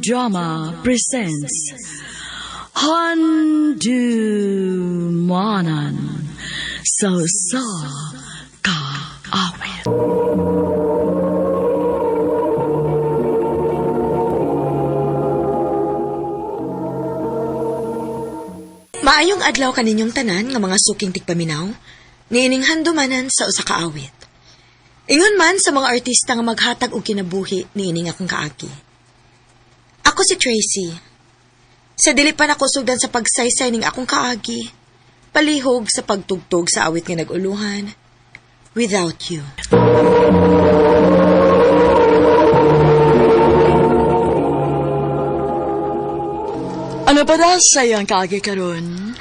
Drama presents Handumanan sa Usa Ka Awit. Maayong adlaw kaninyong tanan nga mga suking tigpaminaw, niining handumanan sa usa ka awit. Ingon man sa mga artista nga maghatag og kinabuhi niining akong kaagi. Ako si Tracy. Sa dili pa nako sugdan sa pagsaysay ning akong kaagi, palihog sa pagtugtog sa awit nga nag-uluhan, Without You. Ano pa na sa iyang kaagi karon?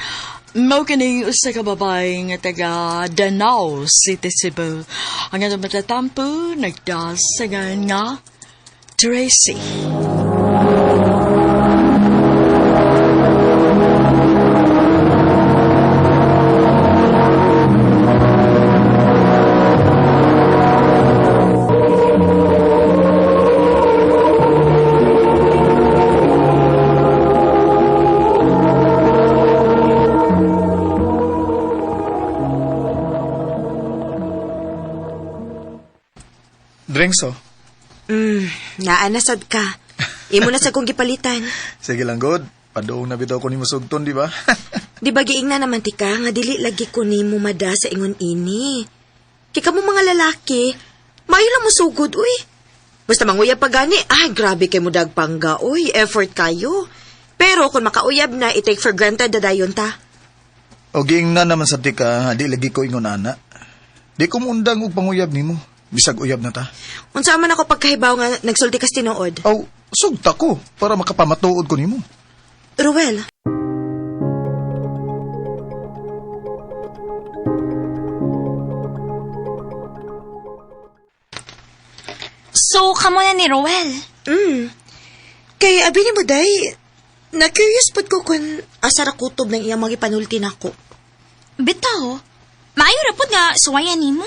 Mao kining usa ka babae nga taga Danao City, Cebu. Ang atong matatampo nagdasagan nga Tracy. Drinks, oh. Naa na sad ka. Imo na sad kong gipalitan. Sige lang, good. Padoong na bitaw ko ni Musugton, di ba? Di ba giingna naman ti ka nga dili lagi ko nimo mada sa ingon ini. Kay kamo mga lalaki, maayo lang mosugod uy. Basta manguyab pa gani, ay grabe kay mo dagpangga uy, effort kayo. Pero kung makauyab na, i-take for granted na dayon ta. O giingna naman sa tika, di lagi ko ingon ana. Di ko muundang og panguyab nimo. Bisag uyab na ta. Unsa man ako pagkahibaw nga nagsulti kas tinuod. Aw, sugta ko para makapamatuod ko nimo. Ruel, So, kamo na ni Roel. Kay abi ni mo day, na-curious pud ko kung asa ra kutob ng iyang mga ipanulti nako. Bitaw, maayo ra pud nga suwayan nimo.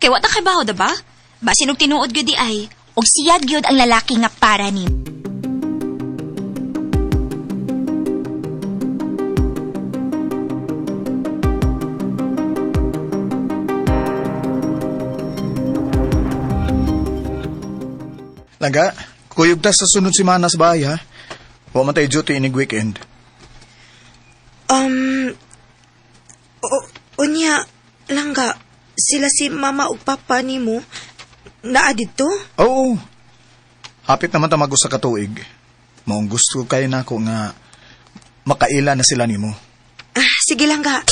Kay wa ta kay baho, diba? Basin og tinuod gyud di ay, og siya gyud ang lalaki nga para nimo. Langga, kuyog ta sa sunod semana sa bahay, ha? Wa man tayo duty inig weekend. Unya, langga, sila si mama ug papa nimo naa didto? Oo. Hapit naman ta mag-usa ka tuig. Maong gusto kay nako nga makaila na sila nimo. Ah, sige langga.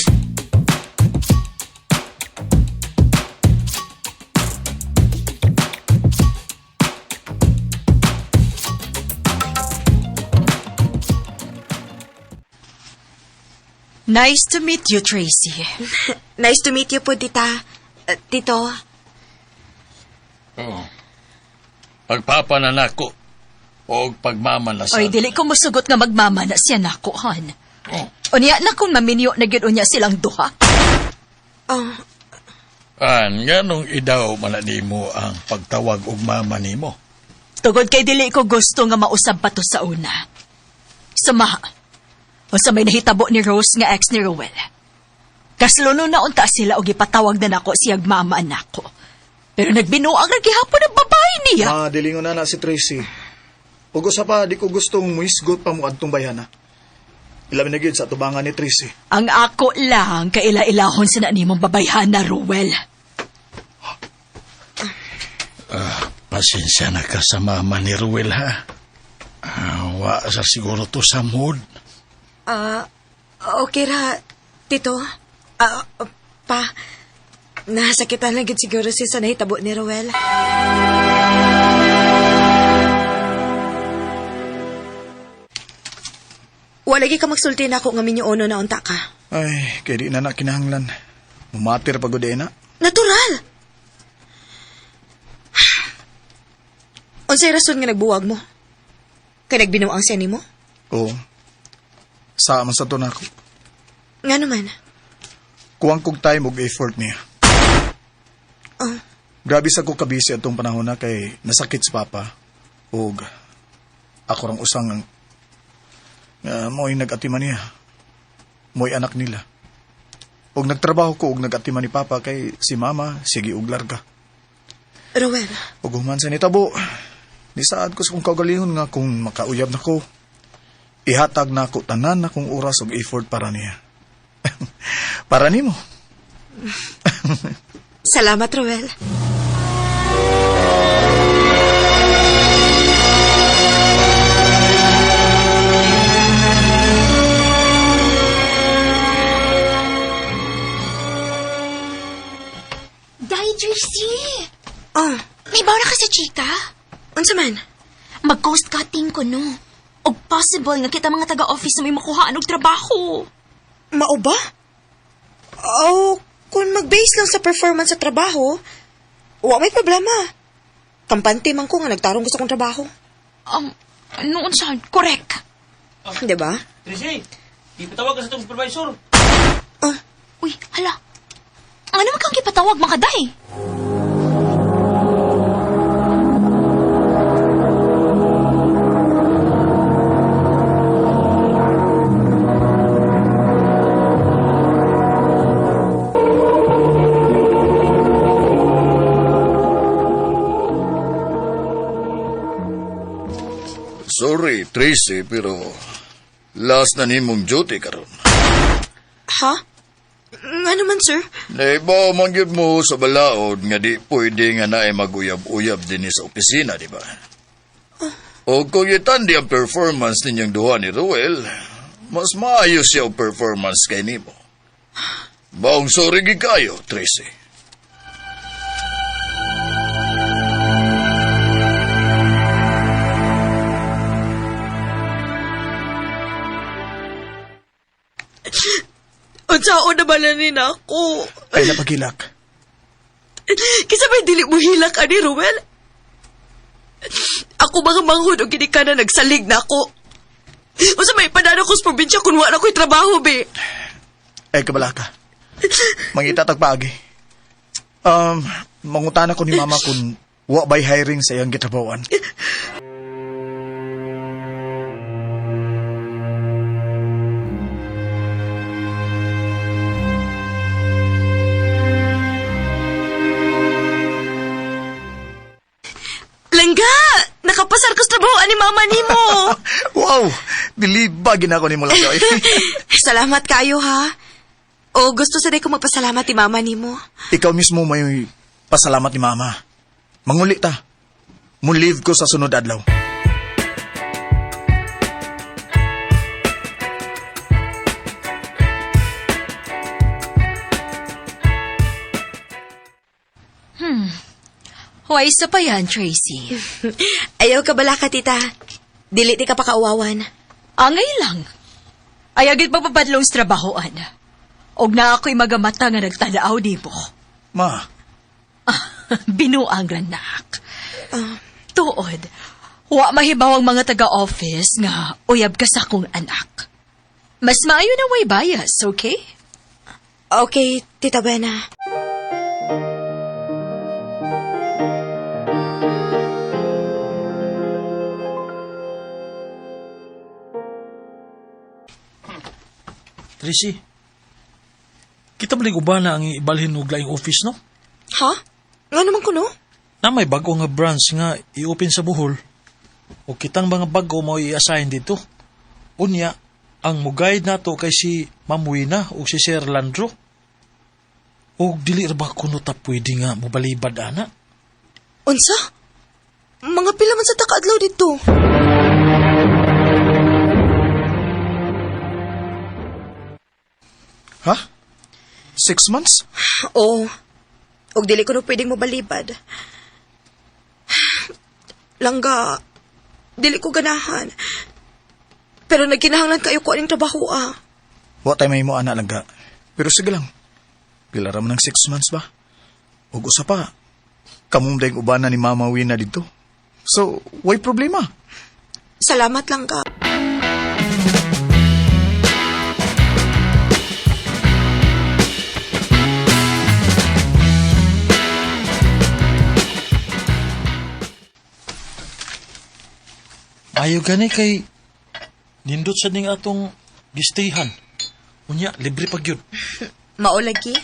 Nice to meet you, Tracy. Nice to meet you po, tita. Tito. Oo. Pagpapananako o pagmamalasan. Oy, dili ko musugot nga magmama na siya nako, han. Oh. Unya na kung maminyo na gyud unya silang duha. Oh, An, nganong idaw man na nimo ang pagtawag og mama nimo? Tugod kay dili ko gusto nga mausab pa to sa una. Sama. Unsa may nahitabo ni Rose nga ex ni Rowell. Kasluno na unta sila og ipatawag na nako siyag mama nako. Pero nagbinuang ra gihapon ang babae niya. Ma, dilingon na na si Tracy. Ug usa pa, di ko gustong muisgot pa mo adtong bayhana. Ilabi na gyud sa tubangan ni Tracy. Ang ako lang kaila-ilahon sa nanimong babayhana, Rowell. Pasensya na ka sa mama ni Ruel, ha? Wa sa siguro to sa mood. Okay ra, tito. Pa, nasakitan lang gid siguro siya sa nahitabo ni Rowell. Wala gi ka magsulti na ako nga minyoono na unta ka. Ay, kay di na na kinahanglan. Mumatir pa gud na. Natural! Unsay rason nga nagbuwag mo? Kay nagbinuang siya nimo? Oo. Sa man sa to nako. Nga naman. Kuwang kog time og effort niya. Oh. Grabe sa ko kabisi atong panahon na kay nasakit si Papa. Og Ako rang usang nga mo'y nag-atiman niya. Mo'y anak nila. Og nagtrabaho ko og nag-atiman ni Papa kay si Mama sige og larga. Rowel, Ug human sa nitabo, nisaad ko sa kong kaugalingon nga kung makauyab na ko, ihatag na ako tanan na kong oras og effort para niya. Para nimo. salamat, Rowel. Day, Tracy! Oh, May bawra ka sa chika? unsa man? Mag-coast cutting ko, no? Og possible nga kita mga taga-office na may makuhaan og trabaho. Mao ba? Oh, kung mag-base lang sa performance sa trabaho, wa may problema. Kampante man ko nga nagtarong ko sa akong trabaho. Noon sa correct. Di ba? Tracy, di patawag ka sa itong supervisor. Oh, Uy, hala. Ano man kang gipatawag mga day? Sorry, Tracy, pero last na nimong duty karon. ha? Nga naman, sir? Naibaw man gyud mo sa balaod nga di pwede nga naay maguyab-uyab dinhi sa opisina, di ba? O kung itandi ang performance ninyong duha ni Ruel, mas maayos siya ang performance kay nimo. Baong sorry gid kayo, Tracy. Unsaon na bala ni nako? Ay napagilak. Kisa may dili mo hilak ani, Ruel? Ako mga manghod og gini ka na nagsalig na ako. Unsa may padano ko sa probinsya kung wala ko'y trabaho, be. Ay kabalaka. Mangita tag paagi. Mangutana ko ni Mama kung wa bay hiring sa iyang gitrabawan. Langga! Nakapasar ko sa trabaho ani mama nimo. Wow! Believe ba ginako nimo lang oy? Salamat kayo ha. O gusto sa ko magpasalamat ti mama nimo. Ikaw mismo may pasalamat ni Mama. Manguli ta. Mo-leave ko sa sunod adlaw. Hoy, isa pa yan, Tracy. Ayaw ka bala ka, tita. Dili ti ka pakauwawan. Angay lang. Ayagit pagpapadlong sa trabahoan. Og na ako'y magamata nga nagtadaaw di mo. Ma, Binuang ranak. Tuod, wa mahibaw ang mga taga-office nga uyab ka sa akong anak. Mas maayo na way bias, okay? Okay, Tita Buena. Tracy, kita ba uban na ang ibalhin og laing office, no? Ha? Nga naman ko, no? Na may bago nga branch nga i-open sa Bohol. O kitang mga bago mo i-assign dito. Unya, ang mo-guide nato kay si Ma'am Wina o si Sir Landro. O dili ra ba kuno ta pwede nga mobalibad ana? Unsa? Mga pila man sa takaadlaw dito. ha? 6 months? Oo. Og dili ko no pwedeng mobalibad. Langga, dili ko ganahan. Pero nagkinahanglan kayo ko aning trabaho ah. Wa tay may mo ana lang ga. Pero sige lang. Pila ra man ng 6 months ba? Ug usa pa. Kamong dayng ubanan ni Mama Wina dito. So, way problema. Salamat langga. Ayaw gani kay nindot sa ning atong gistayhan. Unya, libre pag yun. Maulagi?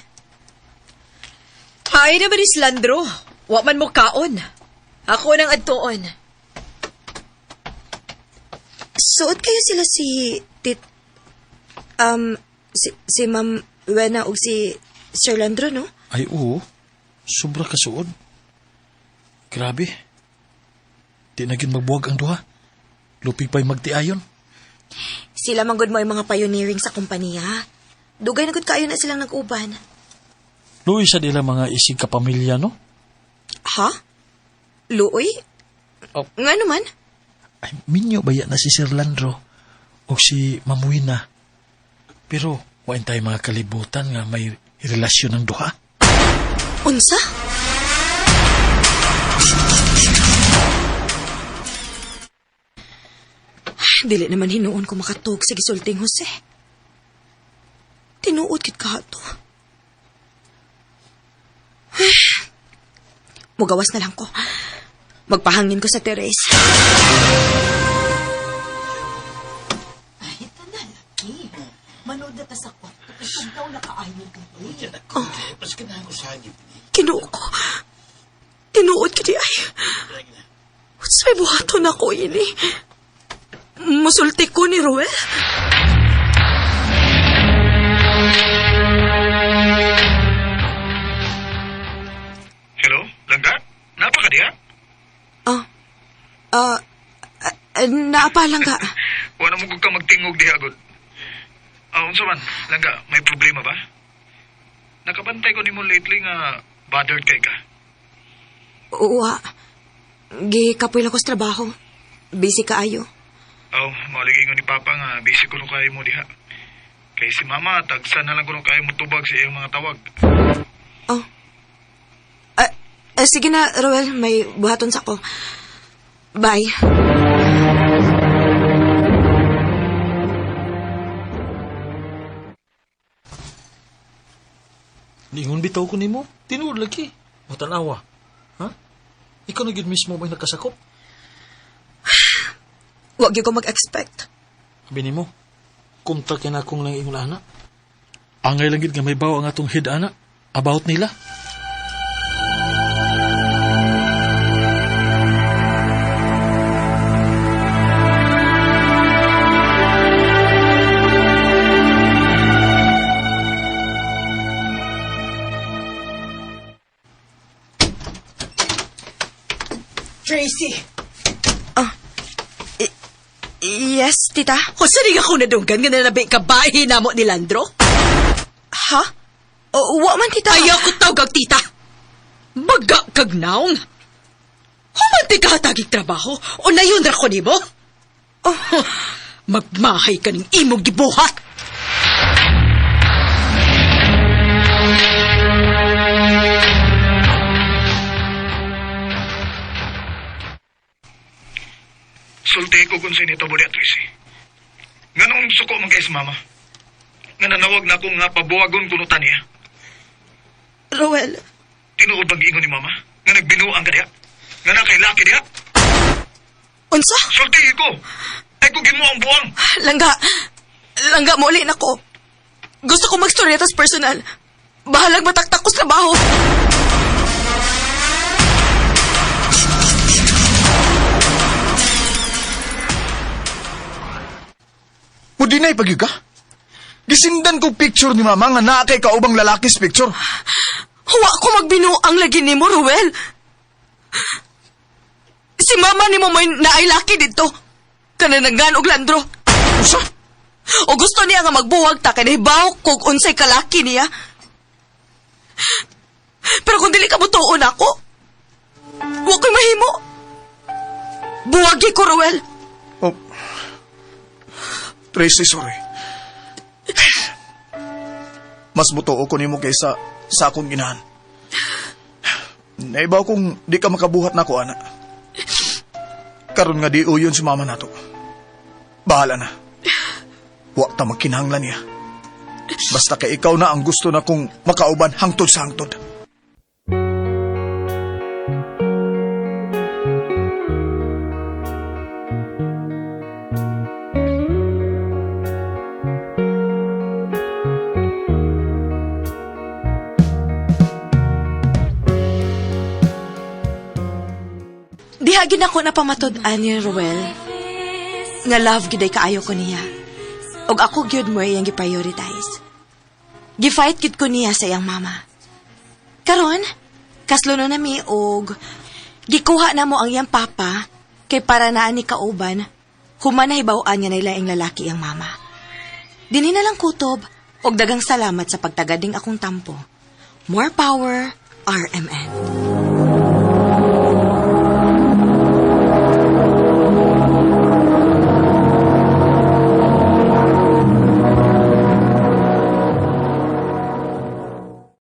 Hay naman ni Slandro. Wa man mo kaon. Ako nang adtuon. Suot kayo sila si Tit... Si Ma'am Wena ug si Sir Landro, no? Ay, oo. Sobra kasuod. Grabe. Di na gyud magbuwag ang duha. Lupig pa'y magtiayon. Sila manggod mo ay mga pioneering sa kompanya. Dugay na gud kaayo na silang nag-uban. Luoy sa nila mga isig kapamilya, no? Ha? Luoy? Oh. Nga naman? Ay, minyo ba yan na si Sir Landro o si Mamuina? Pero, wain tayo mga kalibutan nga may relasyon ng duha. Unsa? Dili naman hinuon ko makatug sa gisulting Jose. Tinuod kit ka to. Mugawas na lang ko. Magpahangin ko sa Teres. Ay, tanalaki. Manood na ta sa kwarto. Kay tugnaw na kaayo Kinuo ko. Tinuod ka di ay. Unsay buhaton ako ini? Musulti ko ni Ruel? Hello, Langga? Napa ka diha? Ah, ah, naapalang ka. Wala mo kung ka magtingog diha, god. Ah, unsa man, Langga, may problema ba? Nakabantay ko nimo lately nga bothered kay ka. Uwa. Gikapoy lang ko sa trabaho. Busy kaayo. Oh, mauligi ko ni Papa nga busy ko no kayo mo diha. Kay si Mama, tagsa na lang ko no kayo mo tubag sa iyang mga tawag. Oh. Sige na, Ruel. May buhaton sa ko. Bye. Ningon bitaw ko nimo, tinuod lagi. Matanawa. Ha? Ikaw na gyud mismo may nakasakop. Wag gyud ko mag-expect. Abi nimo, kumta kay na akong lang ingon ana. Angay lang gid nga may bawo ang atong head ana about nila. Tracy, Yes, tita. kung saan ako nadunggan nga nalabi ka bahi namo ni Landro? Ha? O, wa man, tita. Ayaw ko tawag tita. Baga kag naong. Humanti ka hatagig trabaho o nayon ra ko nimo? Oh, magmahay ka ning imong gibuhat. Sulti ko kung sino ito, Bodi Tracy. Nganong suko man kay si Mama? Nga nanawag na ako nga pabuwagon kuno ta niya. Ruel, Tinuod bang giingon ni Mama? Nga nagbinuang ka diha? Nga na kay laki diha? unsa? Sulti ko! Ay ko gimo ang buwang! Langga. Langga, mauli na ko. Gusto ko magstorya tas personal. Bahalag mataktak ko sa trabaho. Mudinay pag ka? Gisindan ko picture ni Mama nga naa kay kaubang lalaki sa picture. Huwa ko magbinuang lagi nimo, Ruel. Si mama nimo may naay laki dito. Kananagan og landro. Usa? O gusto niya nga magbuwag ta kay nahibaw kog unsay kalaki niya. Pero kung dili ka mutuon ako, wa ko'y mahimo. Buwagi ko, Ruel. Oh. Tracy, sorry. Mas buto ko nimo kaysa sa akong ginahan. Naibaw kung di ka makabuhat na ko, ana. Karon nga di uyon si mama nato. Bahala na. Wa ta magkinahanglan niya. Basta kay ikaw na ang gusto na kong makauban hangtod sa hangtod. Diha gid ako napamatud-an ni Ruel. Nga love gid ay kaayo ko niya. Og ako gyud mo iyang gi-prioritize. Gi-fight gid ko niya sa iyang mama. Karon, kaslo na mi og gikuha na mo ang iyang papa kay para naa ni kauban human nahibaw-an nga nailaing lalaki iyang mama. Dinhi na lang kutob og dagang salamat sa pagtagading akong tampo. More power, RMN.